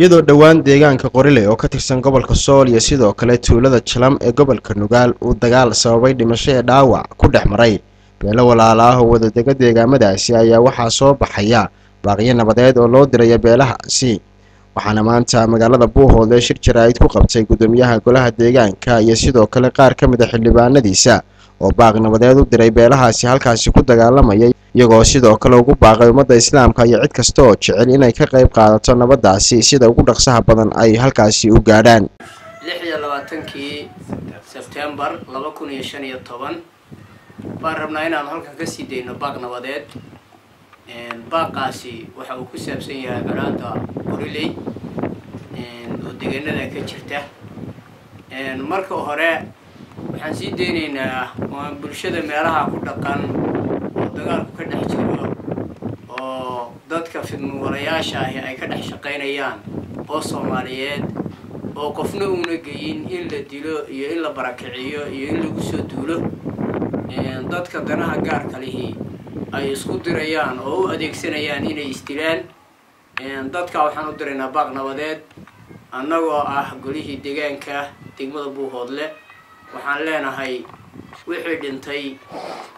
Iyadoo dhowaan deegaanka Qorile oo ka tirsan gobolka Sool iyo sidoo kale tuulada Jalam ee gobolka Nugaal uu dagaal sababay dhimasho ee dhaawac ku dhex maray beelo walaala ah oo wadadega deegaamadaasi, ayaa waxaa soo baxaya baaqyo nabadeed oo loo diraya beelahaasi. Waxaana maanta magaalada Buuhoodle shir jaraa'id ku qabtay guddoomiyaha golaha deegaanka iyo sidoo kale qaar ka mid a xildhibaanadiisa oo baaq nabadeed u diray beelahaasi halkaasi ku dagaalamaya, iyagoo sidoo kale ugu baaqay ummadda islaamka iyo cid kasta oo jecel inay ka qayb qaadato nabadaasi sida ugu dhaqsaha badan ay halkaasi u gaadhaan. 26-kii Sebtembar 2015 baan rabnaa inaanu halkan ka sii dayno baaq nabadeed. Baaqaasi waxa uu ku saabsan yahay colaada Qoriley oo deegaanada ka jirta. Marka hore waxaan sii daynaynaa oo bulshada meelaha ku dhaqan oo dagaalku ka dhex jiro oo dadka fidmawalayaasha ahi ay ka dhex shaqaynayaan oo Soomaaliyeed oo qofna uuna geyin in la dilo iyo in la barakiciyo iyo in lagu soo duulo, dadka danaha gaarka lihi ay isku dirayaan oo u adeegsanayaan inay isdilaan. Dadka waxaan u diraynaa baaq nabadeed. Annagoo ah golihii deegaanka degmada Buuhoodle, waxaan leenahay wixii dhintay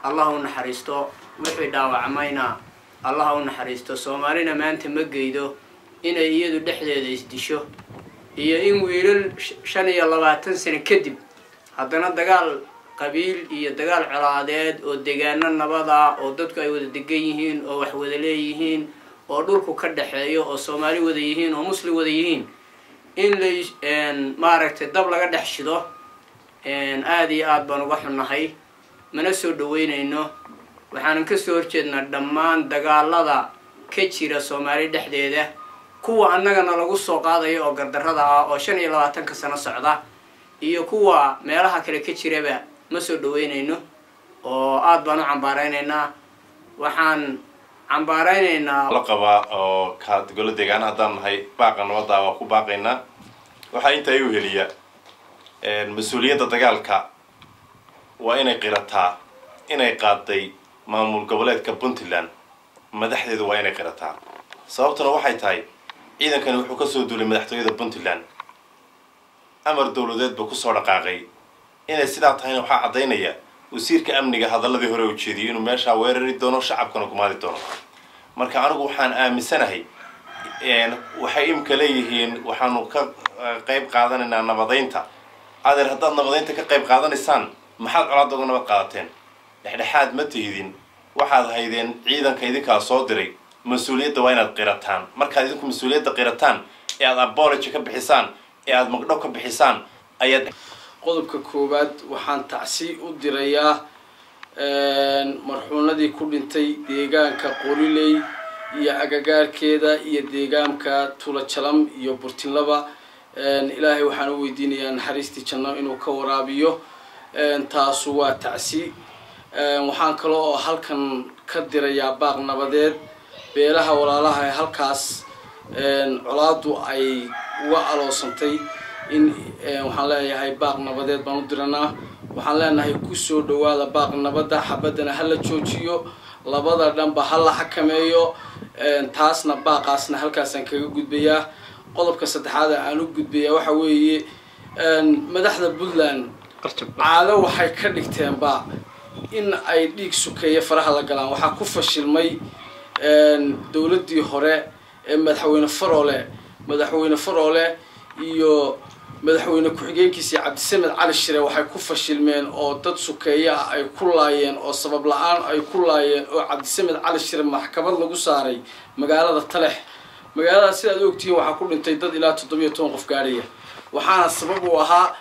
Allah u naxariisto, wixii dhaawacmayna Allah u naxariisto. Soomaalina maanta ma geydo inay iyadu dhexdeeda isdisho iyo in wiilal 25 sano kadib haddana dagaal qabiil iyo dagaal colaadeed oo deegaano nabada oo dadku ay wada degan yihiin oo wax wada leeyihiin oo dhulku ka dhexeeyo oo Soomaali wada yihiin oo Muslim wada yihiin in la maaragtay dab laga dhex shido. Aada iyo aada baan uga xunnahay, mana soo dhaweynayno. Waxaanan kasoo horjeednaa dhammaan dagaalada ka jira Soomaali dhexdeeda, kuwa annagana lagu soo qaadayo oo gardarrada ah oo 25-ka sano socda iyo kuwa meelaha kale ka jiraba ma soo dhaweynayno oo aada baan u cambaaraynaynaa. Waxaan cambaaraynaynaa la qabaa oo ka golo deegaana haddaan nahay baaqa nabadda waa ku baaqaynaa. Waxaa intaa iu heliya, mas-uuliyadda dagaalka waa inay qirataa inay qaaday maamul goboleedka Puntland. Madaxdeedu waa inay qirataa. Sababtuna waxay tahay ciidankani wuxuu kasoo duulay madaxtooyada Puntland, amar dowladeed buu kusoo dhaqaaqay. Inay sidaa tahayna waxaa caddaynaya wasiirka amniga hadalladii hore u jeediyay inuu meeshaa weerari doono, shacabkana kumaadi doono. Marka anigu waxaan aaminsanahay waxay imka leeyihiin waxaanu ka qayb qaadanaynaa nabadaynta. Adeer, haddaad nabadaynta ka qayb qaadanaysaan, maxaad colaadda uga nabad qaadateen? Dhexdhexaad ma tihidin, waxaad haydeen ciidanka idinkaa soo diray. Mas-uuliyadda waa inaad qirataan. Markaad idinku mas-uuliyadda qirataan ee aad apology ka bixisaan ee aad magdho ka bixisaan ayaad Qodobka koowaad, waxaan tacsi u dirayaa marxuunadii ku dhintay deegaanka Qoriley iyo agagaarkeeda iyo deegaanka Tulajalam iyo Burtinlaba. Ilaahay waxaan u weydiinayaa naxariistii janno inuu ka waraabiyo. Taasu waa tacsi. Waxaan kale oo halkan ka dirayaa baaq nabadeed beelaha walaalaha ee halkaas colaadu ay uga aloosantay. In waxaan leeyahay baaq nabadeed baan u diranaa. Waxaan leenahay kusoo dhawaada baaq nabadda, xabaddana ha la joojiyo, labada dhanba ha la xakameeyo. Taasna baaqaasna halkaasaan kaga gudbayaa. Qodobka saddexaad aan u gudbayaa waxa weeye madaxda Puntland caado waxay ka dhigteenba in ay dhiig sukeeye faraha la galaan. Waxaa ku fashilmay dowladdii hore ee madaxweyne Faroole, madaxweyne Faroole iyo madaxweyne ku-xigeenkiisii Cabdisamed Cali Shire. Waxay ku fashilmeen oo dad sukeeye ah ay ku laayeen oo sabab la-aan ay ku laayeen oo Cabdisamed Cali Shire maxkamad lagu saaray magaalada Talex. Magaaladaas sidaad u ogtihiin waxaa ku dhintay dad ilaa 17 qof gaadhaya, waxaana sabab u ahaa